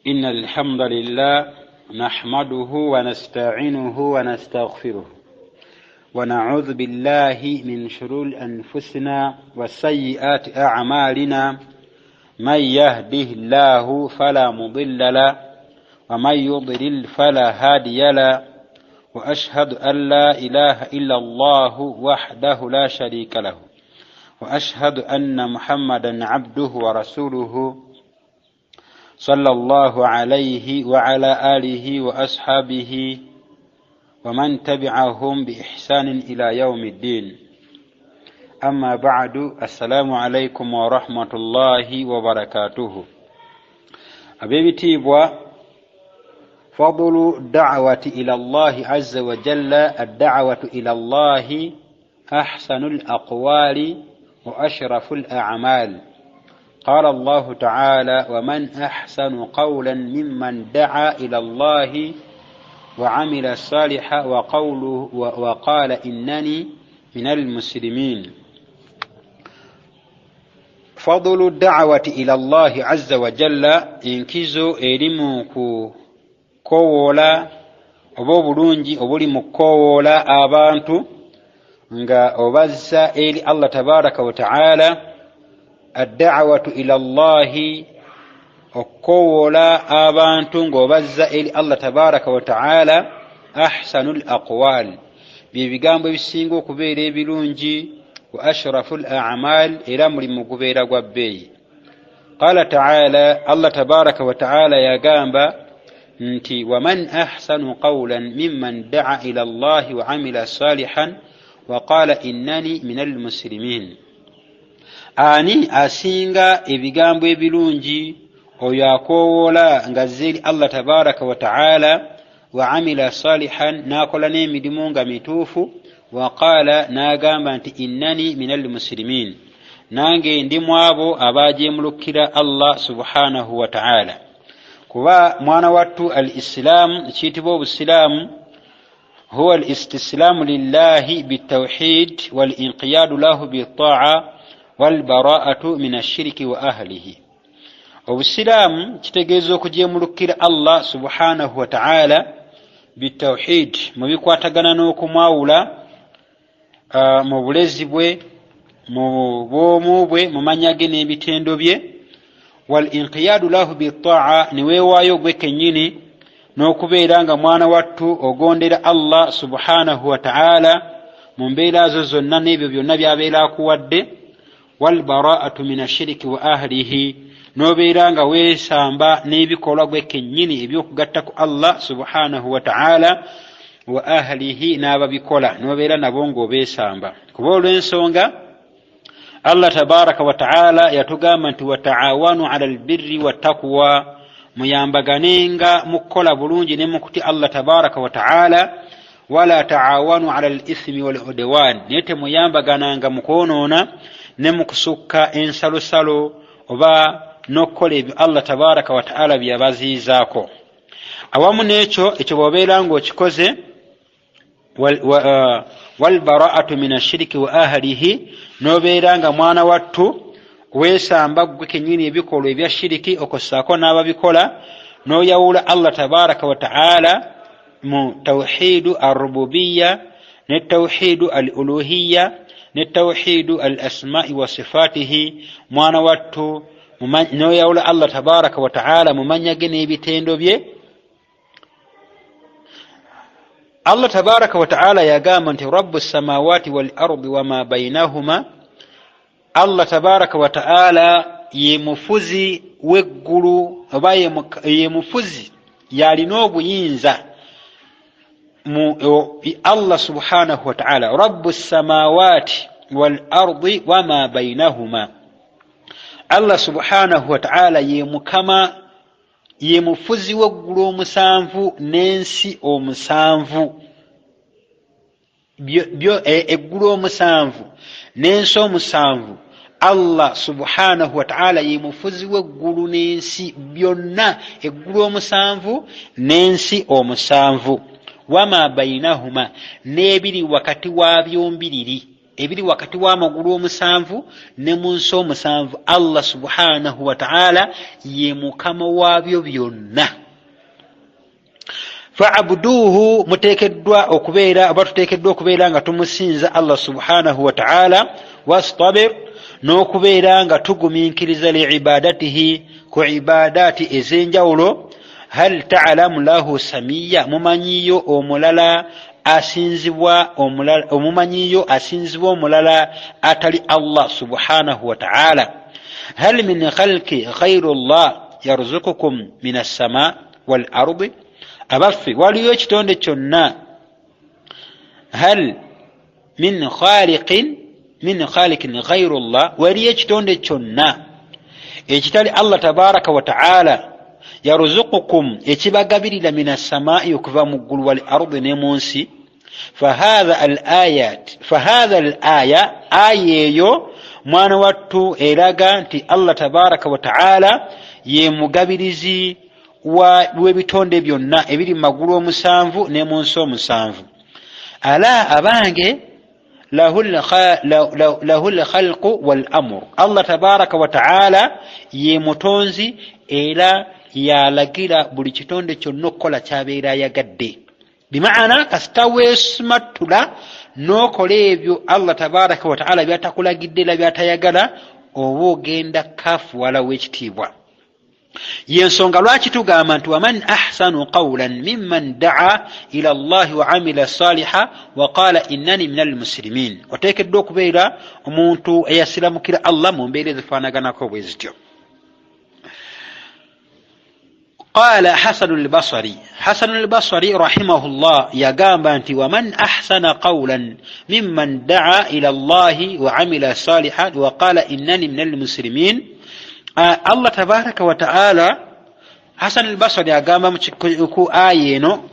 إن الحمد لله نحمده ونستعينه ونستغفره ونعوذ بالله من شرور أنفسنا وسيئات أعمالنا، من يهده الله فلا مضل له ومن يضلل فلا هادي له، وأشهد أن لا إله إلا الله وحده لا شريك له، وأشهد أن محمدا عبده ورسوله صلى الله عليه وعلى آله وأصحابه ومن تبعهم بإحسان إلى يوم الدين. أما بعد، السلام عليكم ورحمة الله وبركاته. Ab'ebitiibwa, فضل الدعوة إلى الله عز وجل. الدعوة إلى الله أحسن الأقوال وأشرف الأعمال. قال الله تعالى: ومن أحسن قولا ممن دعا إلى الله وعمل صالحا وقوله وقال إنني من المسلمين. فضل الدعوة إلى الله عز وجل, enkizo eri mu kukowoola oba obulungi obuli mu kukowoola abantu nga obazza eri Allah tabaraka wa taala. الدعوة إلى الله, okukowoola abantu ng'obazza eri Allah tabaraka wa taala, أحسن الأقوال, bye bigambo ebisinga okubeera ebirungi, وأشرف الأعمال, era mulimu gubeera gwa bbeeyi. قال تعالى, Allah tabaraka wa taala yagamba nti: ومن أحسن قولا ممن دعا إلى الله وعمل صالحا وقال إنني من المسلمين. Ani asinga ebigambo ebirungi oyo akoowoola ng'azza eri Allah tabaraka wa taala, وعمل صالحا, n'akola n'emirimu nga mituufu, وقال, n'agamba nti إنني من المسلمين, nange ndi mu abo abajemulukira Allah subhanahu wa taala. Kuba mwana wattu, الإسلام, ekiyitibwa obusiraamu, هو الاستسلام لله بالتوحيد والانقياد له بالطاعة والبراءة من الشرك وأهله. Obusiraamu kitegeeza okujemulukira Allah subhanahu wa taala بالتوحيد, mu bikwatagana n'okumwawula mu bulezi bwe, mu bwomu bwe, mu manya ge n'ebitendo bye, والانقياد له بالطاعة, ne weewaayo gwe kennyini n'okubeera nga mwana wattu ogondera Allah subhanahu wa taala mu mbeera zo zonna n'ebyo byonna by'abeera akuwadde, والبراءة من الشرك وأهله, n'obeera nga weesamba n'ebikolwa gwe kennyini ebyokugatta ku Allah subhanahu wa taala, وأهله, n'ababikola n'obeera nabo ng'obeesamba. Kuba olw'ensonga Allah tabaraka wa taala yatugamba nti: وتعاونوا على البر والتقوى, muyambaganenga mu kukola bulungi ne mu kutya Allah tabaraka wa taala, ولا تعاونوا على الإثم والعدوان, naye temuyambagananga mu kwonoona ne mu kusukka ensalosalo oba n'okukola ebyo Allah tabaraka wa taala byeyabaziizaako. Awamu n'ekyo, ekyo bw'obeera ng'okikoze, والبراءة من الشرك وأهله, n'obeera nga mwana wattu weesamba ggwe kennyini ebikolwa ebya shiriki okossaako n'ababikola, n'oyawula Allah tabaraka wa taala mu توحيد الربوبية ne توحيد الألوهية ne توحيد الأسماء وصفاته, mwana wattu n'oyawula Allah tabaraka wa taala mu manya ge n'ebitendo bye. Allah tabaraka wa taala yagamba nti: رب السماوات والأرض وما بينهما. Allah tabaraka wa taala ye mufuzi w'eggulu oba ye mufuzi, yalina obuyinza mu Allah subhanahu wa taala, رب السماوات والأرض وما بينهما. Allah subhanahu wa taala ye mukama, ye mufuzi w'eggulu omusanvu n'ensi omusanvu. Eggulu omusanvu n'ensi omusanvu, Allah subhanahu wa taala ye mufuzi w'eggulu n'ensi byonna, eggulu omusanvu n'ensi omusanvu, وما بينهما, n'ebiri wakati wa byombiriri. Ebiri wakati w'amagulu omusanvu ne mu nsi omusanvu, Allah subhanahu wataala ye mukama waabyo byonna. Faabuduuhu, muteekeddwa okubeera oba tuteekeddwa okubeera nga tumusinza Allah subhanahu wataala. Wastabir, n'okubeera nga tugumiikiriza, liibadatihi, ku ibadaati ez'enjawulo. Hal talamu lahu samiya, mumanyiyo omulala asinzibwa omulala, omumanyiyo asinzibwa omulala atali Allah subhanahu wataala? Hal min khalqi ghairu llah yarzukukum min assama wal ardi, abaffe waliyo ekitonde kyonna, hal min khaliqin min khaliqin ghairu llah, waliyo ekitonde kyonna ekitali Allah tabaraka wataala, yaruzukukum, ekibagabirira, min assamai, okuva mu ggulu, wal ardi, ne mu nsi? Fahatha al ayat, fahatha al aya, aya eyo mwana wattu eraga nti Allah tabaraka wataala ye mugabirizi w'ebitonde byonna ebiri mu magulu omusanvu ne mu nsi omusanvu. Ala, abange, lahu lkhalqu wal amuru, Allah tabaraka wataala ye mutonzi era yalagira buli kitonde kyonna okukola kyabeera ayagadde. Bimaana kasita weesimattula n'okola ebyo Allah tabaraka wataala byatakulagidde era byatayagala, oba ogenda kafuwala w'ekitiibwa. Yensonga lwaki tugamba nti waman ahsanu qawlan mimman daa ila llahi wa amila saliha wa qala innani min almusilimin. Oteekeddwa okubeera omuntu eyasiramukira Allah mu mbeera ezifaanaganako bwe zityo. Qala Hasanu lbasari, Hasanu lbasari rahimahullah yagamba nti waman ahsana qawlan mimman daa ila llahi wa amila salihan wa qala innani min almusilimin. Allah tabaraka wataala, Hasan albasari agamba ku aya eno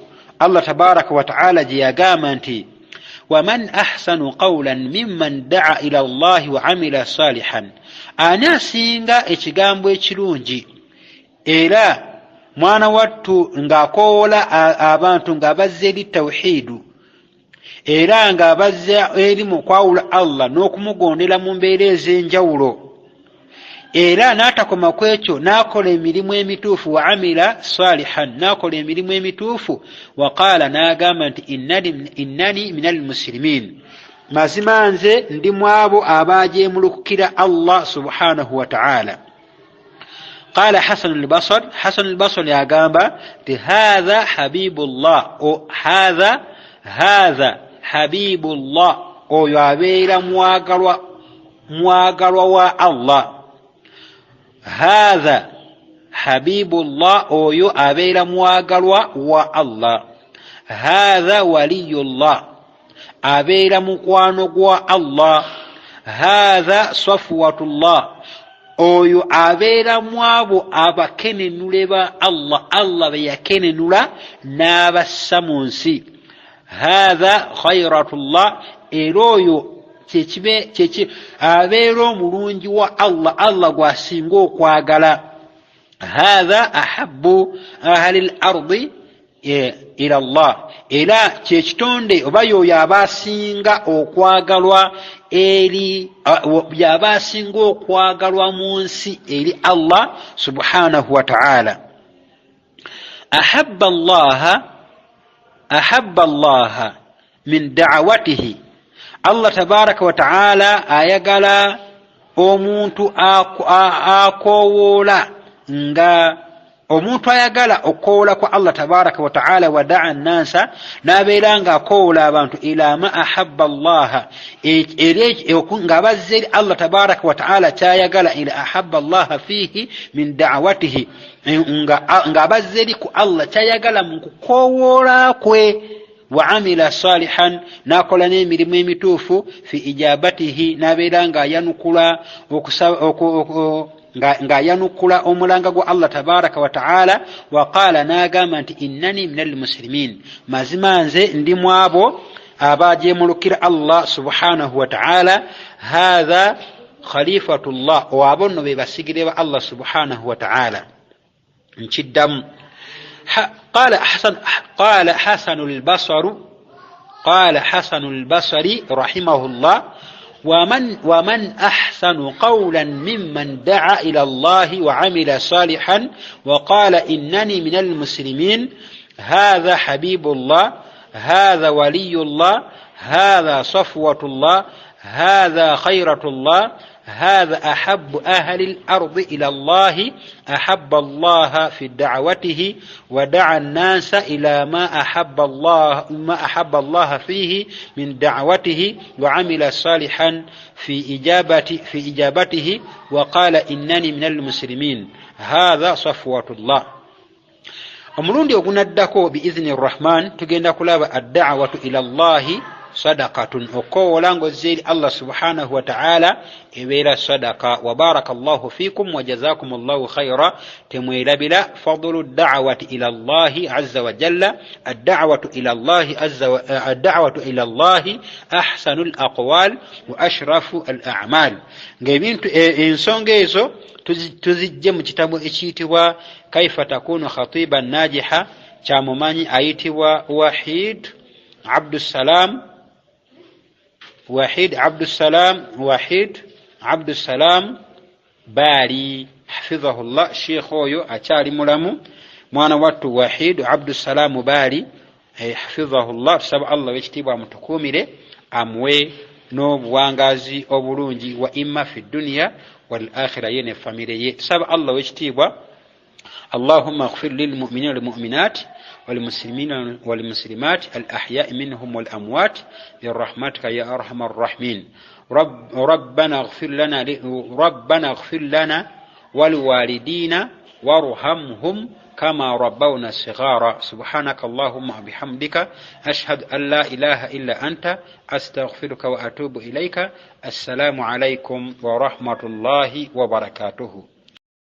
Allah tabaraka wataala gye yagamba nti waman ahsanu qawlan mimman daa ila llahi wa amila salihan, ani asinga ekigambo ekirungi era mwana wattu ng'akoowola abantu ng'abazza eri tawhidu era ng'abazza eri mu kwawula Allah n'okumugondera mu mbeera ez'enjawulo, era n'atakoma ku ekyo n'akola emirimu emituufu, wa amila salihan, n'akola emirimu emituufu, waqaala, n'agamba nti innani min almusilimin, mazima nze ndi mu abo abajeemulukukira Allah subhanahu wataala. Qala Hasanu lbasar, Hasanu lbasari agamba nti hatha habibullah, hatha hatha habibullah, oyo abeera mwagalwa, mwagalwa wa Allah. Hatha habibullah, oyo abeera mwagalwa wa Allah. Hatha waliyullah, abeera mukwano gwa Allah. Hatha safwatullah, oyo abeera mu abo abakenenule ba Allah, Allah be yakenenula n'abassa mu nsi. Hatha khairatullah, era oyo kyeki abeera omulungi wa Allah, Allah gwasinga okwagala. Hatha ahabu ahali l ardi ila llah, era kyekitonde oba yoyo aba asinga okwagalwa eri, yaba asinga okwagalwa mu nsi eri Allah subhanahu wataala. Ahabba llaha, ahabba llaha min da'awatihi, Allah tabaraka wataala ayagala omuntu akowoola nga omuntu ayagala okukowoola kwa Allah tabaraka wataala, wadaa nnansa, n'abeera nga akowoola abantu, ila ma ahabba llaha, ng'abazza eri Allah tabaraka wataala kyayagala, ila ahabba llaha fiihi min da'awatihi, ng'abazza eri ku Allah kyayagala mu kukowoola kwe, wa amila salihan, n'akola n'emirimu emituufu, fi ijabatihi, n'abeera ng'ayanukula ng'ayanukula omulanga gwa Allah tabaraka wataala, waqaala, n'agamba nti innani min almusilimin, mazima nze ndi mu abo abajemulukira Allah subhanahu wataala. Hatha khalifatullah, abo nno be basigire ba Allah subhanahu wataala. Nkiddamu, qala Hasanu lbasaru, qala Hasanu lbasari rahimahullah. Waman ahsanu qawlan mimman daa ila llahi waamila salihan waqala innani min almuslimin. Hatha habibu llah, hatha waliyu llah, hatha safwatu llah, hatha khairatu llah, hatha ahabu ahli lardi ila llahi, ahaba llaha fi dawatihi wadaa nnasa ila ma ahaba llaha fihi min dawatihi waamila salihan fi ijabatihi waqala innani min almuslimin, hatha safwatu llah. Omulundi ogunaddako biizini rrahman tugenda kulaba addawatu ila llahi sadakatun, okukowoola ng'ozza eri Allah subhanahu wataala ebeera sadaka. Wabaraka llahu fikum wajazakum llahu khaira. Temwerabira fadulu dawati ila llahi aza wajalla. Addawatu ila llahi ahsanu l aqwal wa ashrafu al amal. Ngaebintu ensonga ezo tuzijje mu kitabo ekiyitibwa Kaifa Takunu Khatiban Najiha kyamumanyi ayitibwa Wahid Abdussalam, Wahid Abdussalam, Wahid Abdussalam Baali hafidhahullah. Sheikh oyo akyali mulamu, mwana wattu Wahid Abdussalaamu Baali hafidhahullah. Tusaba Allah wekitiibwa amutukuumire, amuwe n'obuwangazi obulungi wa imma fi dduniya wal akhira, ye ne famire ye. Tusaba Allah wekitiibwa, allahumma ighfir lilmuminina walmuminat walmuslimina walmuslimat alahyai minhum walamwat birahmatika ya arhama arrahimin. Rabbana ighfir lana walwalidina warhamhum kama rabbawna sighara. Subhanaka allahumma bihamdika ashhadu an la ilaha illa anta astaghfiruka wa atubu ilaika. Assalamu alaikum wa rahmatullahi wa barakatuhu.